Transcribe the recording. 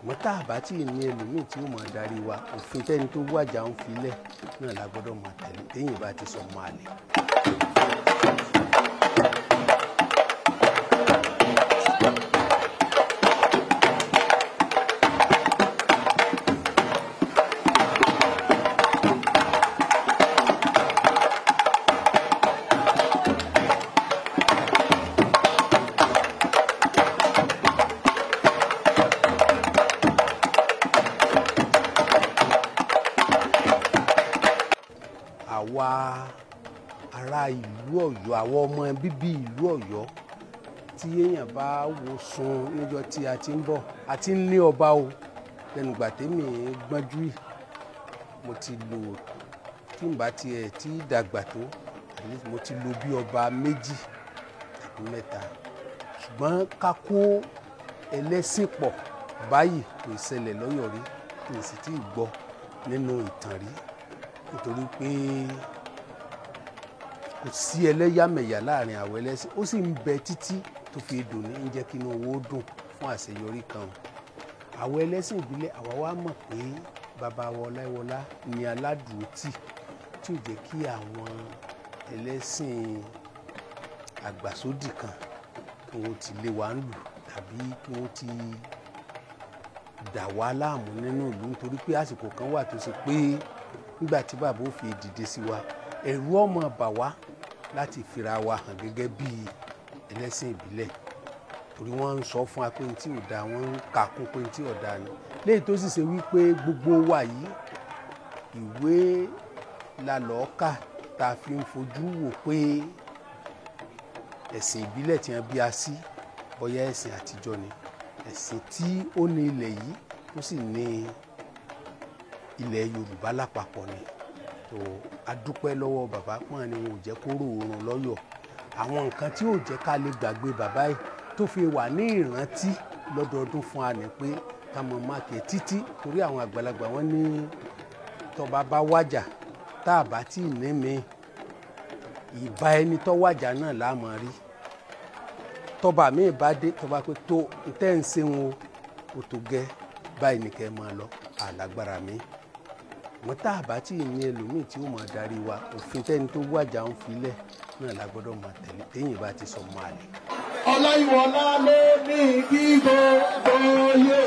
Mọ́ tá a bá tí ì ní ẹlòmíì tí ó máa darí wa, òfin tẹ́ni tó wájà ń filẹ̀ náà la gbọ́dọ̀ máa tẹ̀lé téyìn bá ti sọ máa lè. Àwa ará ìlú Ọ̀yọ́, àwọn ọmọ bíbí ìlú Ọ̀yọ́, tí èèyàn bá wo sun níjọ́ tí a ti ń bọ̀, a ti ń ní ọba o. Lẹ́nu ìgbà tèmi gbọ́njú yìí, mo ti lò, tí n bá tiẹ̀ tí dàgbà tó, at least mo ti lò bí ọba méjì tàbí mẹ́ta. Ṣùgbọ́n ká kó ẹlẹ́sìn pọ̀ báyìí kò ṣẹlẹ̀ lọ́yọ̀ọ́ rí, kì í sì tí ì gbọ́ nínú ìtàn rí, nítorí pé kò sí ẹlẹ́yàmẹ̀yà láàrin àwọn ẹlẹ́sìn. Ó sì ń bẹ títí tó fi dùn ní ń jẹ́ kí inú owó dùn fún àṣeyọrí kan. Àwọn ẹlẹ́sìn ìbílẹ̀, àwa wá mọ̀ pé bàbá wa Ọláyíwọlá ni aládùútì tí ò jẹ́ kí àwọn ẹlẹ́sìn àgbàsódì kan kí wọ́n ti lé wa ń lù tàbí kí wọ́n ti dà wá láàmú nínú ìlú, nítorí pé àsìkò kan wà tó ṣe pé nígbà tí bàbá ò fi dìde sí wa, ẹ̀rù ọmọ bà wá láti fira wa hàn gẹ́gẹ́ bí ẹlẹ́sìn ìbílẹ̀, torí wọ́n ń sọ fún wa pé ní tí ò dáa, wọ́n ń kà kún pé ní tí ò dáa ni. Léyìí tó sì ṣe wípé gbogbo wa yìí, ìwé la lọ́ọ́ kà tá a fi ń fojú wò pé ẹ̀sìn ìbílẹ̀ tí wọ́n bí a sí, bóyá ẹ̀sìn àtijọ́ ni, ẹ̀sìn tí ó ní ilẹ̀ yìí tó sì ní ilẹ̀ Yorùbá lápapọ̀ ni. Tó a dúpẹ́ lọ́wọ́ bàbá pọ́n ni wọn ò jẹ́ kó rò oorun lọ́yọ̀ọ́. Àwọn nǹkan tí ò jẹ́ ká lè gbàgbé bàbá yìí tó fi wà ní ìrántí lọ́dọọdún fún wa ni pé ká mọ máàkì títí, torí àwọn àgbàlagbà wọn ní tọba bá wájà tá a bá tí ì ní mi, ìbá ẹni tó wájà náà la máa rí. Tọba mi bá dé, tọba pé tó ń tẹ́ ń ṣe wọn o tó gẹ́ báyìí ni kẹ́ máa lọ, àlágbára mi. Mọ́ tá a bá tí ì ní ẹlòmíì tí ó máa darí wa, òfin tẹ́ni tó wájà ń filẹ̀ náà la gbọ́dọ̀ máa tẹ̀lé téyìn bá ti sọ máa lè. Ọláyíwọlá ló ní kí gbogbo yóò